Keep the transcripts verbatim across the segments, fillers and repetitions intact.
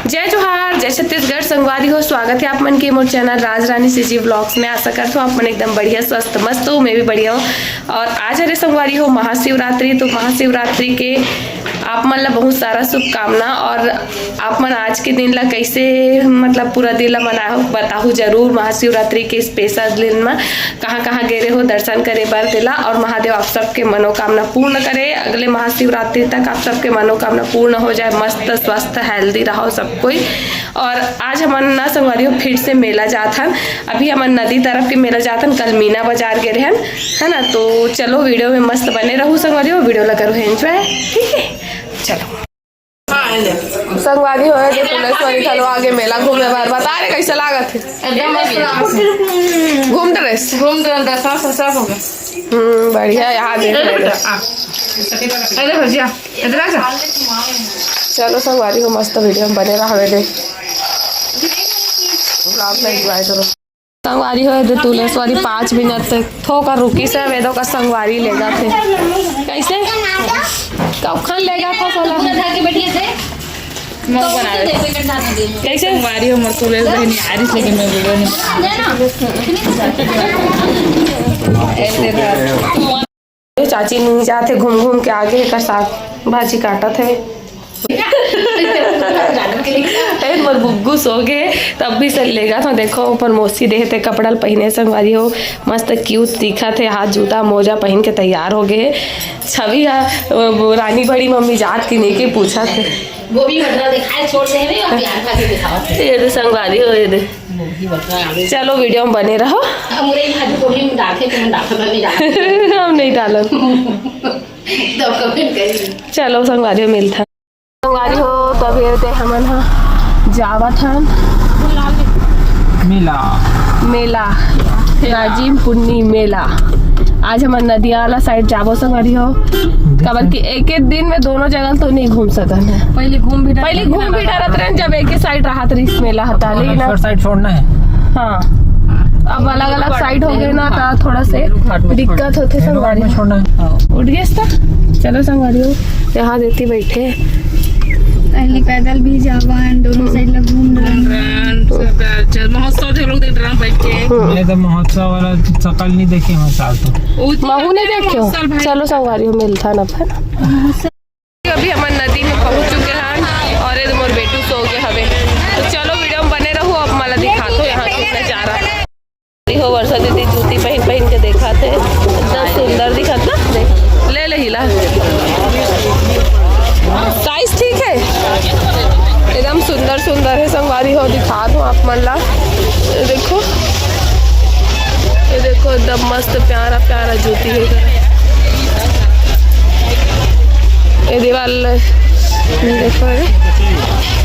जय जोहार, जय छत्तीसगढ़। संगवारी हो, स्वागत है आप मन के मोर चैनल राज रानी सीजी व्लॉग्स में। आशा करत हूँ आप मन एकदम बढ़िया, स्वस्थ, मस्त हो। मैं भी बढ़िया हूँ। और आज हरे संगवारी हो महाशिवरात्रि, तो महाशिवरात्रि के आप मन ला बहुत सारा शुभकामना। और आप मन आज के दिन ला कैसे, मतलब, पूरा दिन ला मनाहू, बताहू जरूर। महाशिवरात्रि के स्पेशल दिन में कहाँ कहाँ गे रहे हो दर्शन करे बर, तेला और महादेव आप सबके मनोकामना पूर्ण करे। अगले महाशिवरात्रि तक आप सबके मनोकामना पूर्ण हो जाए, मस्त स्वस्थ हेल्दी रहो सब कोई। और आज हमन ना संगवारी हो फिर से मेला जात हन। अभी हमन नदी तरफ के मेला जात हन, कल मीना बाजार गे रहन, है ना। तो चलो वीडियो में मस्त बने रहू संगवारी हो, वीडियो ला करो एंजॉय, ठीक है। चलो संगवारी हो, ये फुलेश्वरी घलो आगे मेला घूमे बर। बता रे कैसे लागत है? एकदम मस्त लागत। घूम ड्रेस। घूम ड्रेस, दसवां से सब हो गया। हम्म, बढ़िया। यहाँ देख रहे हैं। अरे भजिया, इधर आ जा। चलो संगवारी हो, मस्त वीडियो में बने रहवे दे। व्लॉग ला एंजॉय करो। संगवारी हो, ये दे तुलेश्वरी पाँच मिनट से थोका रुकी से, वेदो का संगवारी लेगा थे। कैसे? कब खान लेगा था साला? उधर जाके बैठिए थे। मग बनावे। कैसे? संगवारी हो, मोर तुलेश बहिनी आरिस, लेकिन मैं बोलो नहीं। चाची नहीं जाते, घूम घूम के आगे एकर साग भाजी काटत है। ए, मोर गुग्गू सो गे, तब भी से लेगा था। देखो, ऊपर मौसी देहे ते कपड़ा ल पहिने संगवारी हो, मस्त क्यूट दिखत है। हाथ जूता मोजा पहन के तैयार हो गए। छवि हा, वो रानी बड़ी मम्मी जात की नहीं के पूछा थे। गोभी मटर दिखाए छोड़ दे हमें और प्याज काट के दिखावा। ये दे संगवारी हो, ये दे। गोभी मटर आलू। चलो वीडियो में बने रहो। हम उरे भाजी गोभी में डालते, तुम डालते, मैं नहीं डालते। हम नहीं डालन। तो कमेंट करिए। चलो संगवारी हो, मिलता। संगवारी हो, तो अभी ये दे हमन हा जावत हन मेला। मेला, राजिम पुन्नी मेला। आज हमन नदिया वाला साइड जाबो संगवारी हो, काबर कि एक एक दिन में दोनों जगह तो नहीं घूम सकन है। पहले घूम भी पहले घूम भी डरत रहन, जब एक ही साइड रहत रहिस मेला हता, लेकिन अब साइड छोड़ना है। हाँ, अब अलग अलग साइड हो गए ना, तो थोड़ा से दिक्कत होते संगवारी। छोड़ना है। उठ गए था। चलो संगवारी हो, यहाँ देती बैठे। पहले पैदल भी जावन, दोनों साइड ला घूम रहे। महोत्सव देख लोग, देख रहे हैं बैठ के। ये तो महोत्सव वाला शकल नहीं देखे हम साल तो। महू नहीं देखे हो? चलो संगवारी हो, मिलता ना फिर। अभी हमन नदी में पहुंच चुके हैं और ये मोर बेटू सो गए हवे। तो चलो वीडियो में बने रहो, अब मला दिखा दो यहाँ के नजारा। हो वर्षा दीदी जूती पहन पहन के देखा थे, एकदम सुंदर दिखत ना। देख, ले ले हिला, साइज ठीक है, एकदम सुंदर सुंदर है संगवारी हो। दिखा दो आप मन ला, ये देखो, ये देखो एकदम मस्त प्यारा प्यारा जूती है। ये दीवाल देखो, ये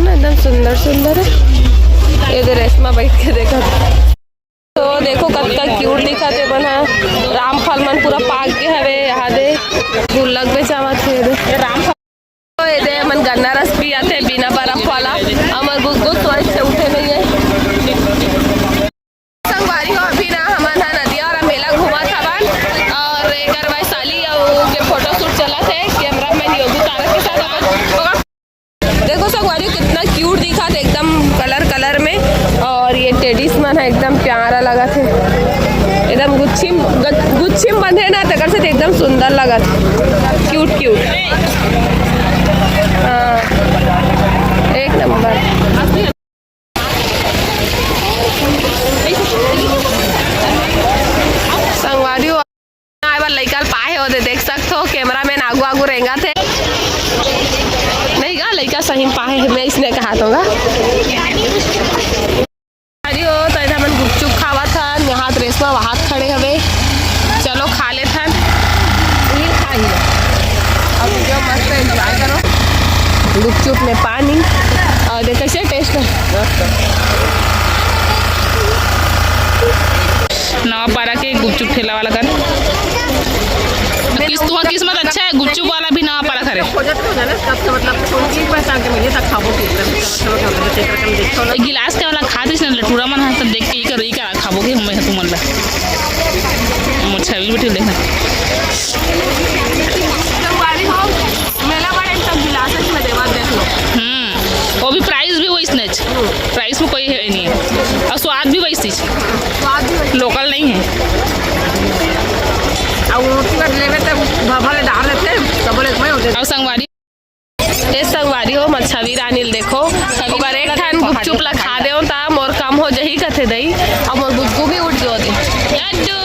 ना एकदम सुंदर सुंदर है। ये दे रेशमा बैठ के देखा। तो देखो कतका क्यूट दिखत हे बना। रामफल मन पूरा पाक के हवे, यहाँ दे गुल्लक बेचावत हे दे। रामफल, ये दे मन गन्ना रस पियाथे बिना बर्फ वाला। हमर गुग्गू सोए से उठे नहीं है। संगवारी हो, अभी ना हमन ह नदिया वाला मेला घूमत हवन और एकर वैशाली अउ के फोटोशूट चलत हे, कैमरामैन योगी तारक के साथ हवन। देखो संगवारी, कितना क्यूट दिखत हे एकदम कलर कलर में। और ये टेडीज मन है, एकदम प्यारा लगत है, एकदम गुच्छी में, गच-, गुच्छी में बंधे ना, तेकर से एकदम सुंदर लगत, क्यूट क्यूट। हाँ, एक नंबर। संगवारी हो, आए वाला लइका ल पाए हो, दे देख सकत हो, कैमरामैन आगू आगू रेंगत हे। नहीं गा, लइका सही में पाए हे, मैं इसने कहा तो गा। अरे हो, तो इधर मन गुपचुप खावत हन, यहाँ रेशमा वहाँ खड़े हवे। चलो खा लेथन। ये खा ही लो। अब वीडियो मस्त एंजॉय करो। गुपचुप में पानी। और देख कैसे टेस्ट है। नवापारा के गुपचुप ठेला वाला कर। किस, तुहार किस्मत अच्छा है, गुपचुप वाला भी नवापारा करे। खोजत हो जाने, तब से मतलब कौन चीज पहचान के मिली, तब खाबो ठीक है, मतलब, मतलब, मतलब, देख कर हम देखो ना। एक गिलास के वाला खा दिस ना, लटूरा मन हा, तब देख के ई करो, ई करा खाबो के, मैं तुमन ला। मोर छवि बिटिल देखना। संगवारी हो, मेला बड़े सब गिलास में देवा देख लो। हम्म, वो भी प्राइस भी वो इसने राइस में कोई है नहीं है, और स्वाद भी वैसी, स्वाद भी वैसी। लोकल नहीं है। अब रोटी बर लेवे त भभा ले डाल लेते, तब बोले मैं होते। और संगवारी, ए संगवारी हो, मोर छवि रानी ल देखो, ओकर एक ठन गुपचुप ला खा देव त मोर काम हो जही कथे दई, अउ मोर गुग्गू भी उठ गयो दे। लड्डू।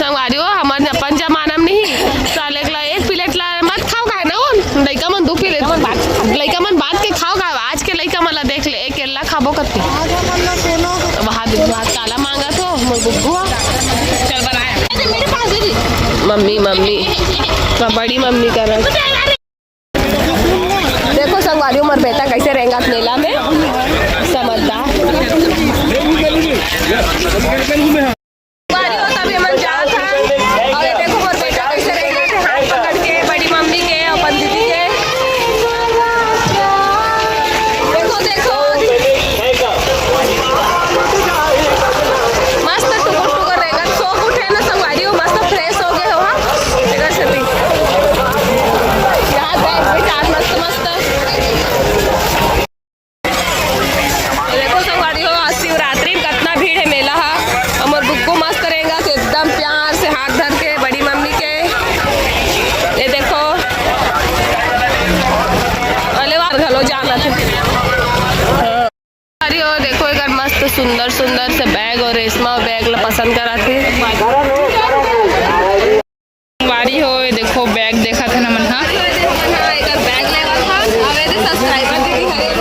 संगवारी हो, हमर अपन जमाना में नहीं, साले ला एक प्लेट ला मत खाव का ना, वो लइका मन दू प्लेट, लइका मन बांट के खाव का। आज के लइका मन ला देख ले, एक केला खाबो करते। वहाँ दे, वहाँ काला मांगा तो मोर गुग्गू। चल बनाया। मम्मी, मम्मी, तो बड़ी मम्मी कर रहा। देखो संगवारी, मोर बेटा कैसे रेंगत मेला में, समझदार। संगवारी हो, तभी हमन जात हन। और ये देखो, मोर बेटा कैसे रेंगत हे, हाथ पकड़ के, बड़ी मम्मी के, अपन दीदी के। देखो, देखो। मस्त टुकुर टुकुर रेंगत, सो उठे ना संगवारी हो, मस्त फ्रेश हो गए हो, हाँ? एकर सेती। यहाँ बैठ बैठ आज मस्त मस्त। देखो संगवारी हो, आज शिवरात्रि में कितना भीड़ है मेला हा। हमर गुग्गू मस्त रेंगत हे एकदम प्यार से हाथ धर के बड़ी मम्मी के। ये देखो, अले वार घलो जाना थे। अरे ओ देखो, एकर मस्त सुंदर सुंदर से बैग और रेशमा बैग ला पसंद कराथे। संगवारी हो, ये देखो बैग देखत हन हमन हा। एकर बैग लेवा था, अब एदे सब्सक्राइबर दीदी हरे।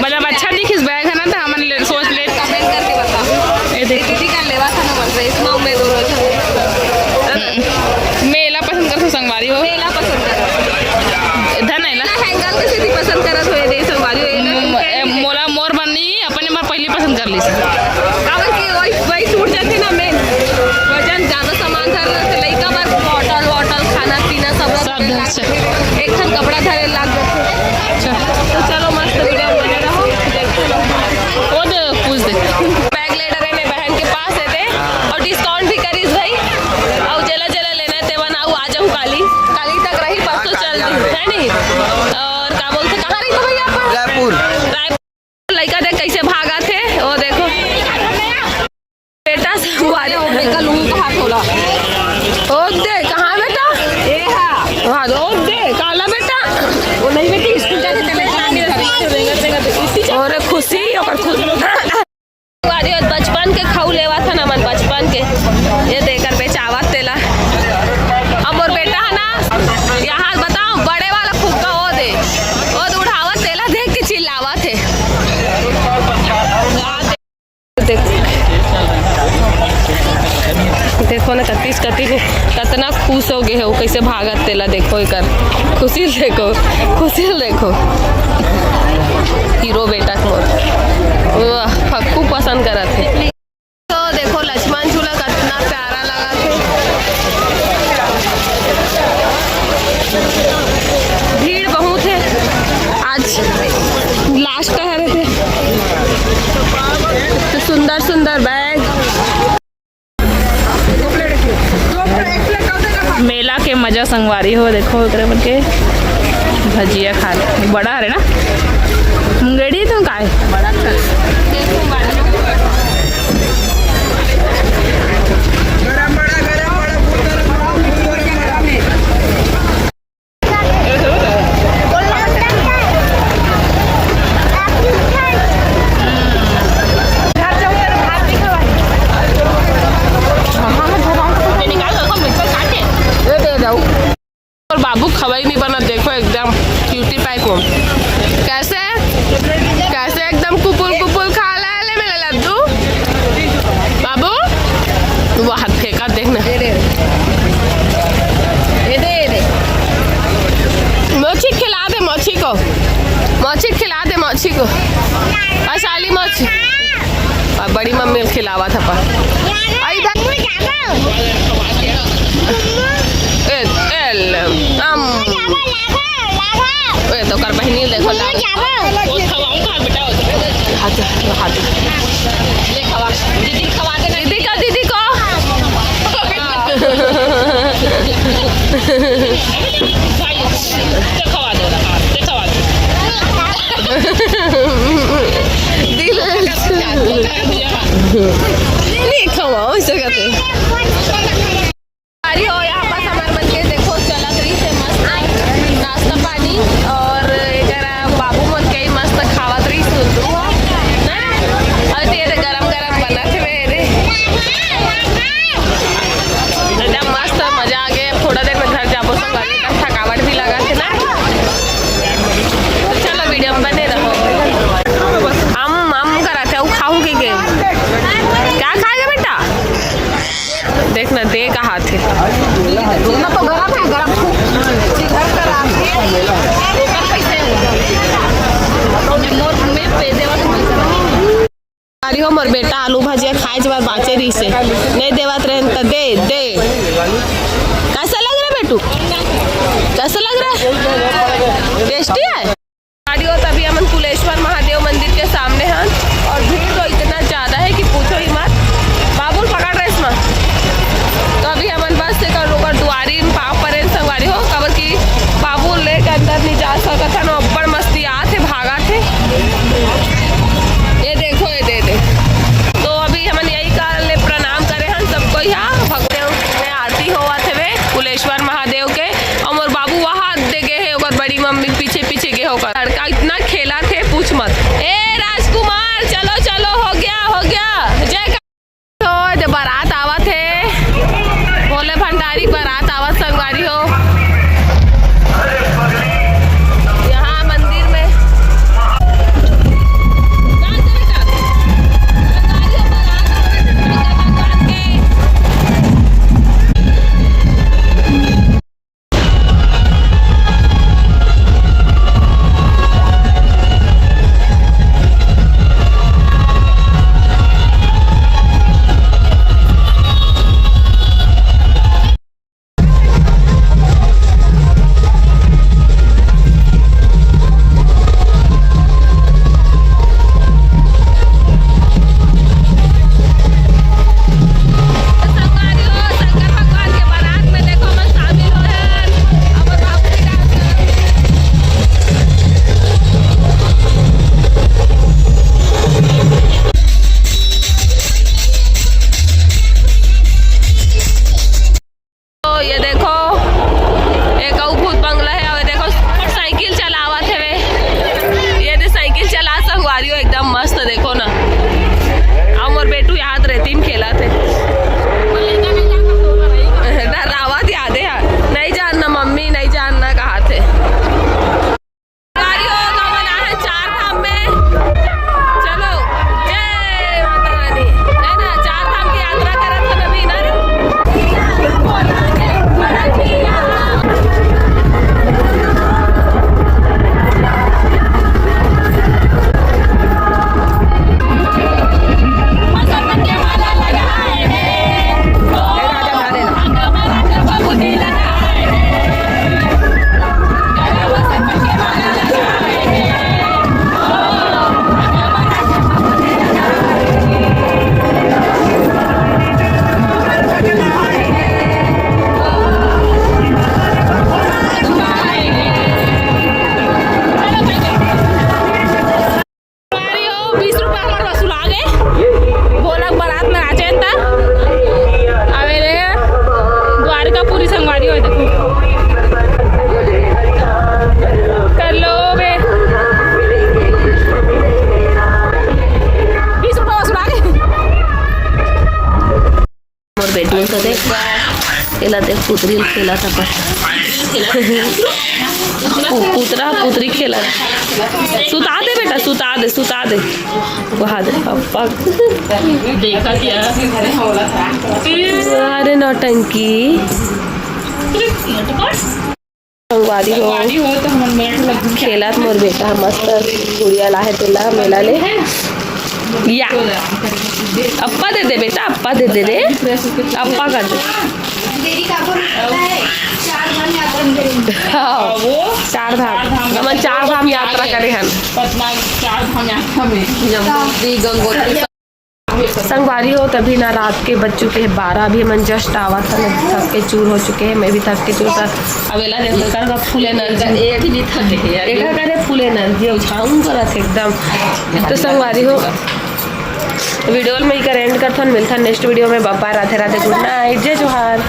मतलब अच्छा दिखिस बैग है ना, तो हमन ले, सोच ले। कमेंट करके बताओ। ये देखो। दीदी का लेवा था ना, मन रेशमा में दोनों झन। मेला पसंद करथो संगवारी हो। मेला पसंद करथो। धन है ना? हैंगर के सेती पसंद करत हो, ये दे संगवारी हो, ये ना म-, ए, मोला मोर बन्नी अपने बर पहिली पसंद कर लीस। काबर कि वही, वही टूट जाथे ना main। वजन ज्यादा सामान धर लेथे, लइका बर bottle वॉटल, खाना पीना सब सब धर से। एक ठन कपड़ा धरे लाग जाथे। अच्छा। तो चलो मस्त video में बने रहो, देखते रहो। वो दे, पूछ दे। बैग ले डरे ने बहन के पास है दे, और discount भी करिस भाई, और जेला जेला लेना है तेवन आऊ आ जाऊ काली, काली तक रही, परसों चल दी, है नी? और का बोलते, कहाँ रही था भैया अपन? रायपुर। रायपुर। लइका देख कैसे भागत हे, वो देखो। बेटा से हुआ रे। ओ दे, कहाँ बेटा? ए हा। हाँ, ओ दे, काला बेटा। वो नहीं बेटी, स्कूल जाते चले जाएंगे। और खुशी, और खुशी। संगवारी हो, बचपन के खाऊ लेवा था ना मन, बचपन के। ये दे एकर बेचावत तेला। अब मोर बेटा है ना, यहाँ बताओ, बड़े वाला फुग्गा वो दे, वो दे उड़ावत तेला देख के चिल्लावत हे। देख, देखो ना, कतिस कति ने कतना खुश हो गए हो, कैसे भागत तेला देखो, एकर खुशी ल देखो, खुशी ल देखो। हीरो बेटा के मोर, वाह, फक्कू पसंद करत हे। तो देखो, लक्ष्मण झूला कतना प्यारा लगत हे। भीड़ बहुत हे, आज लास्ट हरे थे। तो सुंदर सुंदर बैग। मेला के मजा संगवारी हो, देखो एकरे मन के भजिया खा ले। बड़ा हरे ना? मुंगेड़ी तो काय? और बाबू खवाई नहीं बना, देखो एकदम क्यूटी पाई को। कैसे, कैसे एकदम कुपुल कुपुल खा ला ले मेरा लड्डू। बाबू, वो हाथ फेंका, देखना। ये दे, ये दे। मोची खिला दे, मोची को। मोची खिला दे, मोची को। वैशाली मोची। अब बड़ी मम्मी खिलावा था पर। आई बा- ए, एल, अम। ए, तो कर बहिनी देखो ला। हाथ, हाथ। ले खवा। दीदी खवा देना। दीदी का, दीदी को। भाई, देखवा दो, देखवा दो। नहीं खावा, ऐसे कहते। अरे हो, यहाँ पास हमारे मन के देखो, चलत रही से मस्त नाश्ता पानी, और एकरा बाबू मन के मस्त खावत रही सुन तू हो, ना? और तेरे गरम गरम बनत हवे रे। एकदम मस्त मजा आ गया। थोड़ा देर में घर जाबो, सब थकावट भी लगा थे ना। तो चलो, वीडियो में बने रहो। हम, हम करा थे, वो खाऊं के, के? क्या खाएगा बेटा? देखना, दे का हाथ है। ना तो गरम है, गरम खूब। घर का रात है। अरे हो, मोर बेटा आलू भजिया खाए जब बाचे रही से, नहीं देवत रहन त दे, दे। कैसा लग रहा है बेटू? कैसा लग रहा है? टेस्टी है। अरे हो, तभी हमन कुलेश्वर महादेव मंदिर के सामने हन, और भीड़ तो इतना ज्यादा है कि पूछो ही मत। बाबुल पकड़ रहे इसमें। तो अभी हमन बस से कर ओकर दुआरी में पाँव परे संगवारी हो, काबर कि बाबुल लेके अंदर नहीं जा सकत हन, अब्बड़ मस्ती आत हे, भागत हे। ये देखो, ये दे दे। तो अभी हमन यही काल ले प्रणाम करे हन सबको, यहाँ भगवान में आरती होवत हवे कुलेश्वर महादेव के, और मोर बाबू वहां दे गे हे, ओकर बड़ी मम्मी पीछे पीछे गे हे, ओकर लड़का इतना खेलत हे, पूछ मत। ए राजकुमार, चलो चलो, हो गया, हो गया। जय तो जब बारात आवत हे, भोले भंडारी बारात आवत संगवारी हो, यहाँ मंदिर में। तो ये देखो, एक अउ भूत बंगला हे, अउ ये देखो, साइकिल चलावत हवे। ये दे साइकिल चला संगवारी हो, एकदम मस्त, देखो ना। अउ मोर बेटू याद रहती में खेलत हे। डरावत याद हे, नहीं जानना मम्मी, नहीं जानना कहाथे। गाड़ी हो तो हमन आहे चार धाम में। चलो, जय माता रानी। है ना, चार धाम की यात्रा करत हन अभी ना। बीस रुपया हमर वसूला गे। भोला बारात में नाचे त। अबे रे, द्वारिकापुरी संगवारी हो, देखो। कर लो बे। बीस रुपया वसूला गे। मोर बेटू तो देख, एला देख, पुतरी ल खेलत हे। पु-, पुतरा पुतरी खेलत। सुता दे बेटा, सुता दे, सुता दे। वहा दे पप्पा। देखा क्या? अरे नौटंकी। संगवारी हो, संगवारी हो तो हमन मेट लग खेलत मोर बेटा ह मस्त गुड़िया लाहे तेला मेला ले। या। अप्पा दे दे बेटा, अप्पा दे दे रे। अप्पा कर दे। देरी का बोल रहा है? चार धाम यात्रा में करेंगे। हाँ, वो चार धाम। चार धाम हमन चार धाम यात्रा करे हन। पटना चार धाम यात्रा में। यमुनोत्री, गंगोत्री। संगवारी हो, तभी ना रात के बज चुके हैं बारह, अभी हमन just आवत हन, थक के चूर हो चुके हैं, मैं भी थक के चूर। अवेला देखो, एकर का full energy। एक भी थक गई यार। एकर करे full energy, उछाऊं करत एकदम। तो संगवारी हो, वीडियो में ही करें। करथन, मिलथन नेक्स्ट वीडियो में। बाय बाय, राधे राधे, गुड नाइट, जय जोहार।